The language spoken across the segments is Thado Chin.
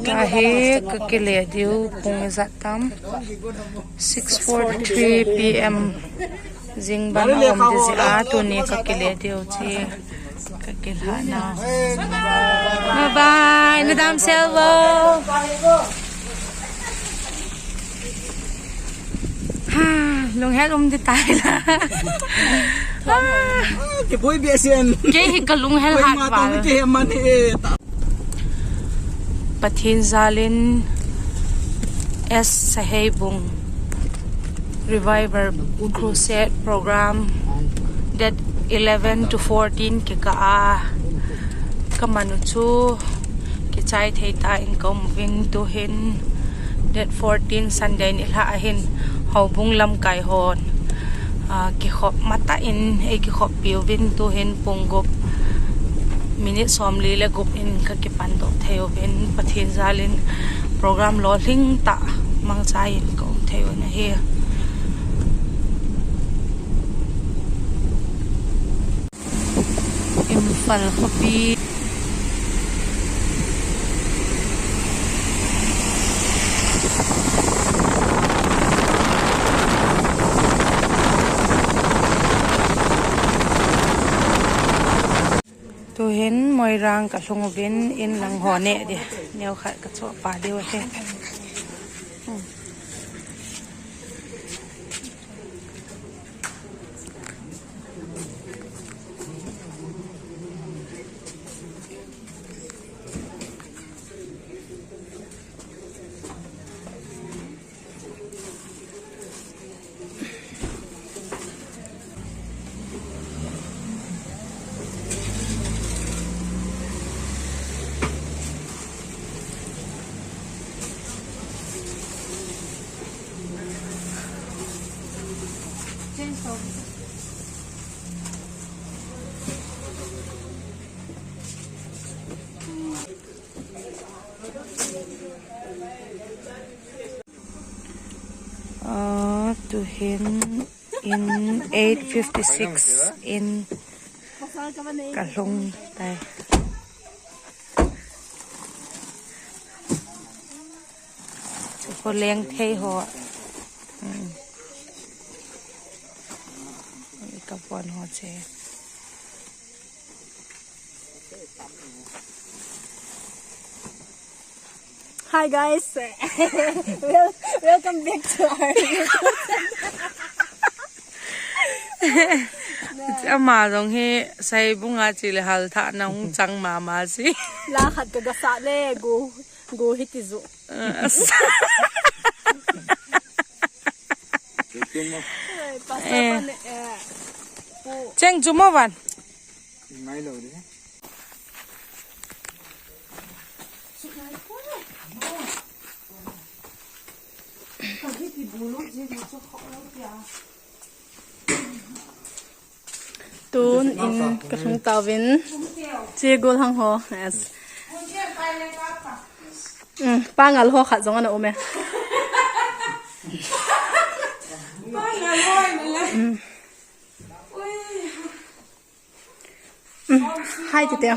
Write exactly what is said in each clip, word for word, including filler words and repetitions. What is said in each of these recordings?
Kahi kakile diu pung ijat tam. Six forty-three P M. Jing ban a um di jeh a tuni kakile diu chi. Kakilhah na. Bye bye. Nadam sel vo. Ha, lunghel um di tai la. Kiboi behseh. Kei hi kalunghel hat val. Pathen jal in S Saheibung Revival Crusade Program date eleven to fourteen kikah a, kaman u chu kichai thei tah in kaum uvin, tuhin date fourteen Sunday nilhah ahin houbung lamkai hon, ah, kikhop matah in eikikhoppi uvin, tuhin pung gup minute somli le gup in kakipan doh thei uvin, Pathen jal in program lolhing tah mangcha in kaum thei u ahi. Imphal khopi. Tuhin Moirang kalhung uvin, in lang ho neh di. Neokhat kachoh pa diu ahi. Ah, tuhin in eight fifty-six in kalhung tai. Kholeng thei ho. Hmm. Ka pon ho che. Hi guys. Wel-, welcome back to our YouTube channel. Ama jong hi Saibung a che le halthah na hung chang mama si. La khat ka gasa le go, go hiti ju. Ah, as- Pastor Eh. Pan, eh, pu- Cheng chu mo van. Ngai lo de. Tun in kalhung tauvin. Che gol hang ho. Yes. Um, pangal ho khat jong ana um e. Pangal ho ana le. Um. Ui. Um. Hi, Tete.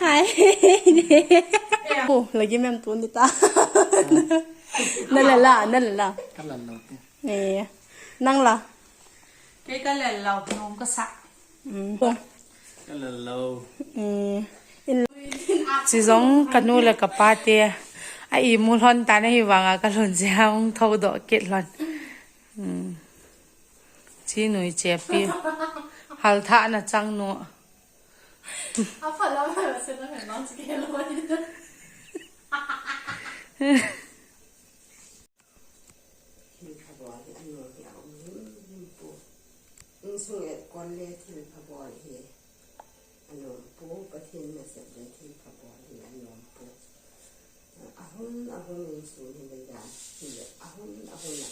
Hi. Oh, lagi mem tun dita. Na la la, na la la. Ka la lo te. Eh. Nang la. Kei ka lel lo, nom ka sa. Mm. Ka lel lo. Mm. In- Chi jong ka nu le ka pa te. A imu lhon ta na hi vanga ka lhun jia hung tho doh kit lhon. Mm. Chi nui che pi. Halthah na chang nu. A pha lo, a se na, mang chi ke lo. Thil phabol hi anom hi aum himhim poi. Insung etkol le thil phabol hi anom poi. Pathen nasep le thil phabol hi anom poi. Ahun ahun in sun hi le dan hi le ahun ahun a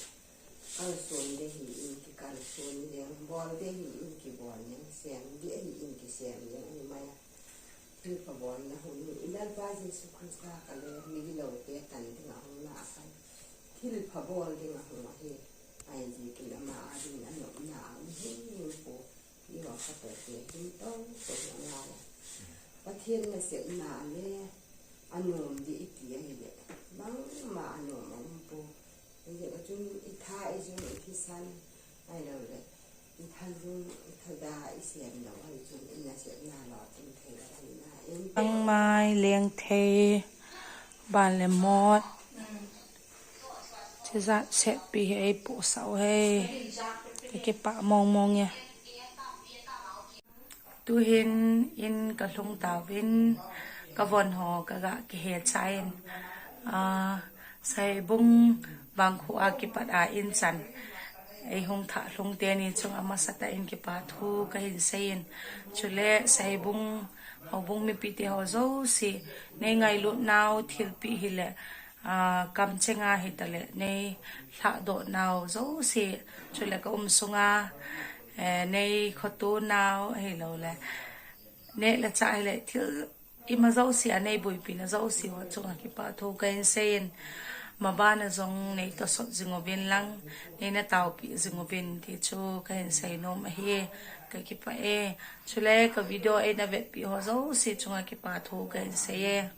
kalson de hi in kikalson ding, bol de hi in kibol ding, sem de hi in kisem ding ahi mai a. Thil phabol na hung hi, i Lalpa Jesu Christa ka le migilote tan ding a hung na a kai. Thil phabol ding a hung ahi. Ahi jeh in ama a ding a nopna a um himhim poi. I ho katoh te hing tong tong a ngai a. Pathen nasepna le Anom di iti ahile, bangma anom aum poi. Hijeh a chun itha ijung ithisan, ahilouleh itha jung itha da isem lou ahi chun inasepna lou a chun thei lou ahi na. Bangmai, lengthei, ban le mot, chijat setpi hi eipohsah u hi. Kakipah mongmong e. Tuhin in kalhung tauvin, kavon ho kaga kihe chai in, ah, Saibung Vangkho a kipat a in chan eihung thah lhung teni chunga masatah in kipa thu kahin seiyin. Chule Saibung houbung mipite ho jouse, nei ngailut nau thilpeh hile, ah, kamchenga hitaleh, nei lhahdoh nau jouse, chule ka umsunga, eh, nei khoto nau ahilouleh, neh le chah hile thil ima jouse a nei boipina jouse ho chunga kipa thu kahin seiyin, mabana jong nei tosot jing uvin lang, nei na taopeh jing uvin ti chu kahin seinom ahi. Kakipah e. Chule ka video eina vetpeh ho jouse chunga kipa thu kahin seiye.